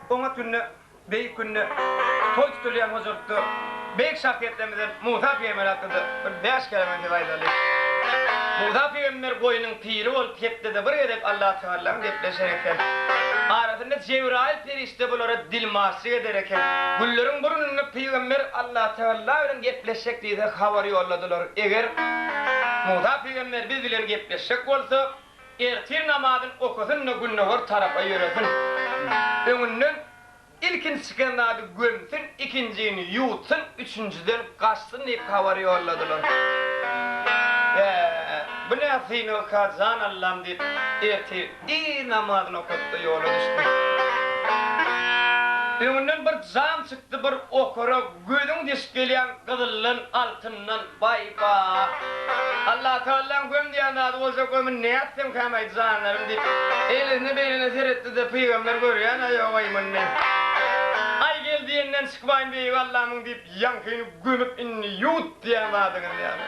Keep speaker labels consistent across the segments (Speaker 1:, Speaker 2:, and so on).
Speaker 1: Oňat günde, beýik günde, toý tutulýan hojalykda beýik şahsyýetlerimizden Musa pygamber hakynda bir bäş keleme söz aýdaly. Musa pygamber goýnuň piri bolup hepdede bir gezek Allatagalla bilen gepleşer eken. Arasynda Jebraýyl perişde bulara dilmaçlyk eder eken. Günleriň bir gününde pygamber Allatagalla bilen gepleşjek diýse habar ýolladylar. Eger Musa pygamber biz bilen gepleşjek bolsa, Ertir namazyny okasyn-da gündogar tarapa ýöresin. Öňünden ilkinji çykan zady gömsün, ikinjini ýuwutsyn, üçünjiden gaçsyn diýip habar ýolladylar. Bä, bu nä synagka, jan Allam diýip, ertir ir namazyny okatdy-da ýola düşdi. Öňünden bir jam çykdy, bir okara Gözüň deşip gelýän gyzyldan, altyndan, baý-ba! Allatagallaň göm diýen zady boljak gömün nätsemkäm-aý, janlarym diýip, eýlesine-beýlene seretdi-de, pygamber görýän-ä ýog-aý muny. Aý, gel diýenden çykybaýyn beýik Allamyň diýip, ýaňkyny gömüp indi ýuwut diýen zadyňyz ýaly.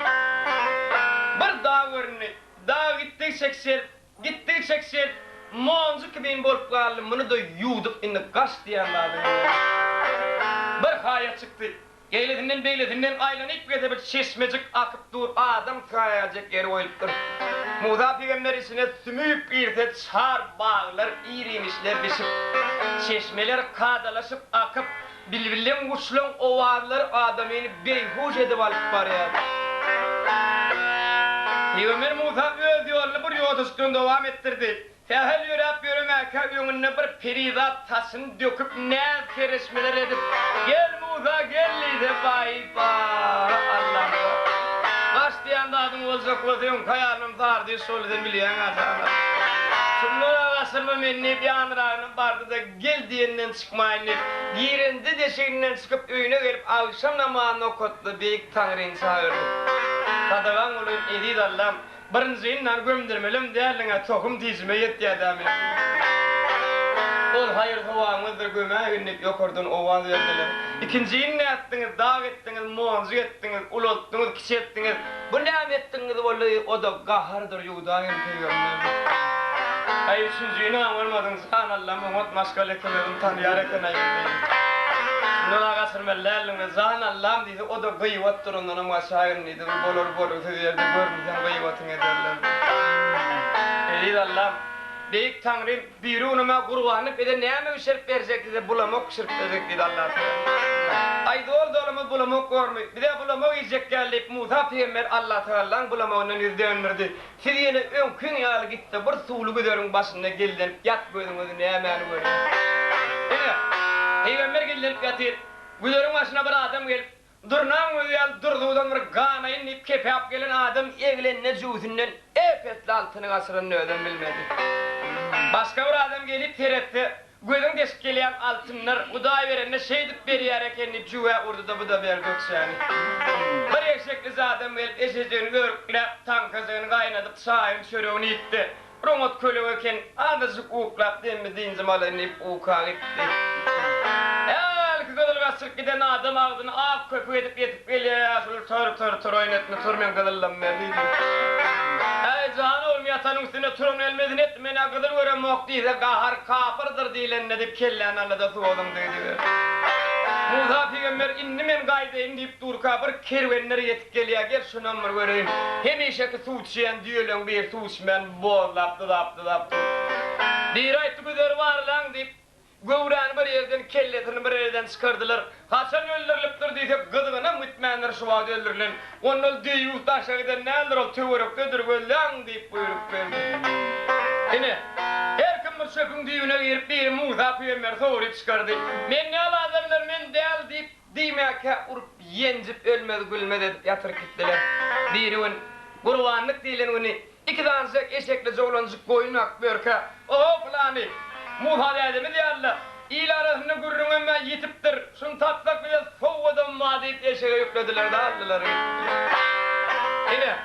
Speaker 1: Bir dag göründi. Dag gitdigiçe kiçelip, Gitdigiçe kiçelip, monjuk kimin bolup galdy, muny-da ýuwdup indi gaç diýen zadyň ýok. Bir haýat çykdy. Eýlesinden-beýlesinden aýlanyp gelse bir çeşmejik akyp dur, adam sygaýajak ýeri goýlupdyr. Musa pygamber içine sümüp girse çar baglar ir-iýmişler bişip, çeşmeler kadalaşyp akyp, Bilbiliň guşlaň owazlary adamyny beýhuş edip alyp barýar. Pygamber Musa öz ýoluny bir ýodajykdan dowam etdirdi. Sähel ýöräp ýöremäkä öňünde bir perizat saçyny döküp näz-kereşmeler edip, Gel Musa gel diýse, baý-ba, Allamjan. Baş diýen zadyň boljak bolsa öňki aýalymam sary diýip şol sen bilýäň-ä janam. Şundan-a gaçyrma meni diýip ýanyragyna bardy-da, Gel diýenden çykmaýyn diýip, girende deşiginden çykyp öýüne gelip agşam namazyny okatdy, Beýik Taňryny çagyrdy. Sadagaň bolaýyn eziz Allam, birinjini nan gömdürmelem däldiň-ä, tohum tijime ýetýä-dä meniň. Ol haýyr-sowabyňyzdyr gömäýgin diýip ýokardan owaz berdiler. Ikinjini nätdiňiz, dag etdiňiz, monjuk etdiňiz, ulaltdyňyz, kiçeltdiňiz. Bu näme etdigiňiz boldy, o-da gahardyr ýuwdaýyn pygamber. Aý üçünjini aňarmadyň jan Allam oňat maşgala eken özüni tanýar eken-aý indi. Şundan-a gaçyrmaly däldiňle jan Allam diýse o-da gyýbatdyr ondanam gaçaýyn diýdi bir bolar bolgusyz ýerde görünseň gyýbatyňy ederler diýdi. Eziz Allam, beýik Taňrym Birigünüme gurbanlyk bize näme bişirip berjek diýse bulamak bişirip berjek diýdi Allatagala. Aý zol-zolumyz bulamak bormy? Bize bulamak iýjek gel diýip Musa pygamber Allatagallaň bulamagyndan ýüz dönderdi. Siz ýene öňkiň ýaly gitde bir suwly güzeriň başynda gizlenip ýat gözüňiz nämäni görýär. Ine, pygamber gizlenip ýatyr. Güzeriň başyna bir adam gelip, Durnaň gözi ýaly durzuwdan bir ganaýyn diýip kepäp gelen adam eglende jübüsinden ep-esli altyny gaçyranyny özem bilmedi. Başga bir adam gelip seretse, gözüň deşip gelýän altynlar Hudaý berende şeýdip berýär eken diýip jübä urdy-da bu-da berdi ökjäni. Bir eşeklije adam gelip eşejigini örkläp, taňkajygyny gaýnadyp çaýyny çöregini iýipdi. Bir oňat kölege eken, azajyk uklap demmi dynjym alaýyn diýip uka gitdi. Hälki gyzyl gaçyryp giden adam agzyny ak köpük edip ýetip gelýär, ýaşuly tur, tur, tur oýnatma, tur meň gyzyllam ber diýdi. Äý, jan oglum ýatanyň üstünde turan ölmesin etdi, men-ä gyzyl göremok diýse, gahar kapyrdyr diýlende diýip kelläni aldy-da suwa zyňdy gidiberdi. Musa pygamber indi men gaýdaýyn diýip durka bir kerwenler ýetip Gelýär, gel şunam bir göreýin. Hemişeki suw içýän düýeleň biri suw içmän bozlap, dyzap-dyzap dur. Biri aýtdy, Güzeri barlaň diýip, göwräni bir ýerden, kellesini bir ýerden çykardylar. Haçan öldürilipdir diýsek, gyzgynam gitmändir şu wagt öldürilen. Onda ol deýýus daşa giden däldir, ol töwerekdedir, gözläň diýip buýruk berdi. Ine, her kim bir çöpüň düýbüne girip, biri Musa pygamberi sogrup çykardy. Men däl adamlar, men däl diýip, Diýmäkä urup, ýenjip, ölmez-gülmez edip ýatyryp gitdiler. Biri gün, Gurbanlyk diýlen güni iki sanyjak eşeklije oglanjyk goýun bakyp ýörkä, Oho, pylany, Musa dädemiz ýaly-da, il arasynda gürrüňem-ä ýitipdir, şuny tapsak bize sowgadam bar diýip eşege ýüklediler-de aldylar gitdiler. Ine,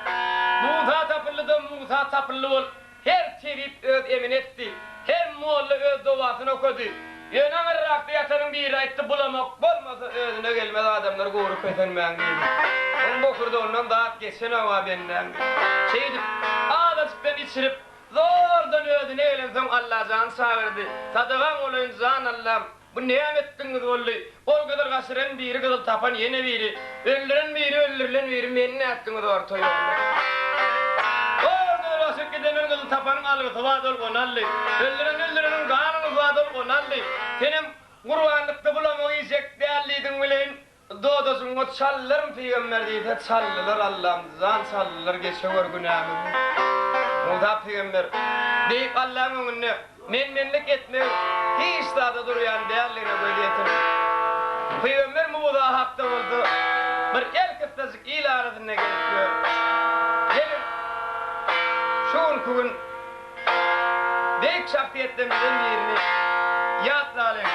Speaker 1: Musa tapyldy-da Musa tapyldy bolup, Her tebip öz emini etdi, her molla öz dowasyny okady. Ýöne aňyrrakda ýatanyň biri aýtdy, Bulamak bolmasa özüne gelmez adamlar gury kösenmäň diýdi. Oň bokurdagyndan zat geçenog-a bendäň diýdi. Şeýdip, azajykdan içirip, zordan özüne gelensoň Allajany çagyrdy. Sadagaň bolaýyn, jan Allam! Bu näme etdigiňiz boldy? Ol gyzyl gaçyran biri, gyzyl tapan ýene biri, öldüren biri, öldürilen biri, meni nätdiňiz orta ýolda? Ol gyzyl gaçyryp gidenden gyzyl tapanyň algysy bardy, ol ony aldy. Öldüren öldüreniň gan algysy bardy, ol ony aldy. Senem gurbanlykda bulamyk iýjek däl diýdiň welin, Dodajyňa çaldyryn pygamber diýse çaldylar Allam jan çaldylar geçewür günämizi. Musa pygamber Beýik Allaň öňünde men-menlik etmegiň hiç zada durýan däldigine göz ýetirdi. Pygamber Musa hakda bolsa bir elkyssajyk il arasynda gezip ýör. Geliň şu günki gün beýik şahsyýetlerimizden birini ýatlalyň.